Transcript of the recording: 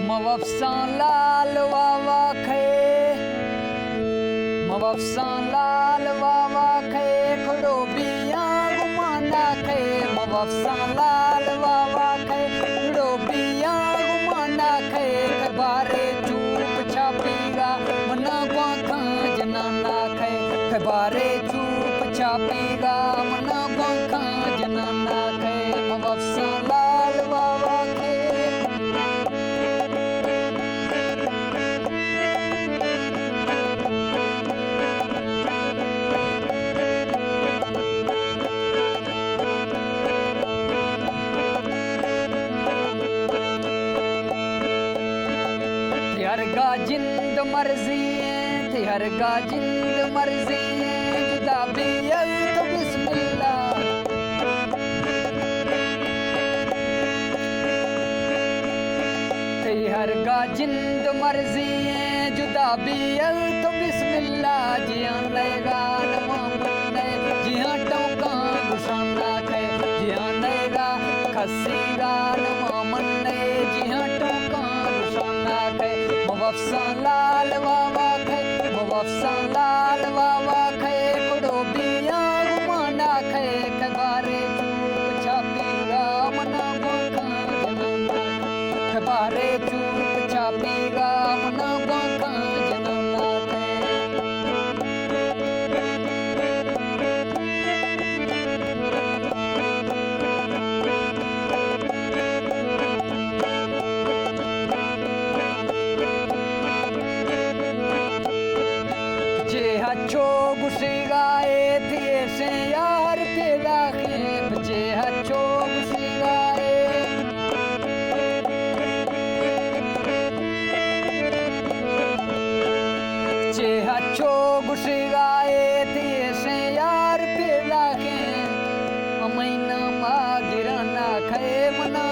موفساں لال واوا کھے، موفساں لال واوا کھے، کھڑو بیاں گمانا کھے، موفساں لال واوا کھے، کھڑو بیاں گمانا کھے، کھے بارے چوپ چاپیگا، منا گوانکھاں جنانا کھے، کھے بارے چوپ چاپیگا، منا گوانکھاں جنانا کھے، موفساں لال واوا کھے۔ تئی ہرگا جند مرضی ایں، تئی ہرگا جند مرضی ایں، جدا بیئگ تو بسم اللہ۔ تئی ہرگا جند مرضی ایں، جدا بیئگ تو بسم اللہ۔ جیاں نئیگا نواں منّے، جیاں ٹوکاں گشانا کھے، جیاں نئیگا کھسیگا نواں منّے، جیاں ٹوکاں گشانا کھے۔ موفساں لال واوا کھے، موفساں لال واوا کھے، کھڑو بیاں گمانا کھے، کھے بارے چوپ چاپیگا، منا گوانکھاں جنانا کھے، کھے بارے چوپ چاپیگا، منا گوانکھاں جنانا کھے۔ جے ہچو گشیگا اے، تئی ایشیں یار پیداکیں، جے ہچو گشیگا اے۔ چے ہچو گشیگا اے، تئی ایشیں یار پیداکیں، ہمئی ناما گرانا کھے، منا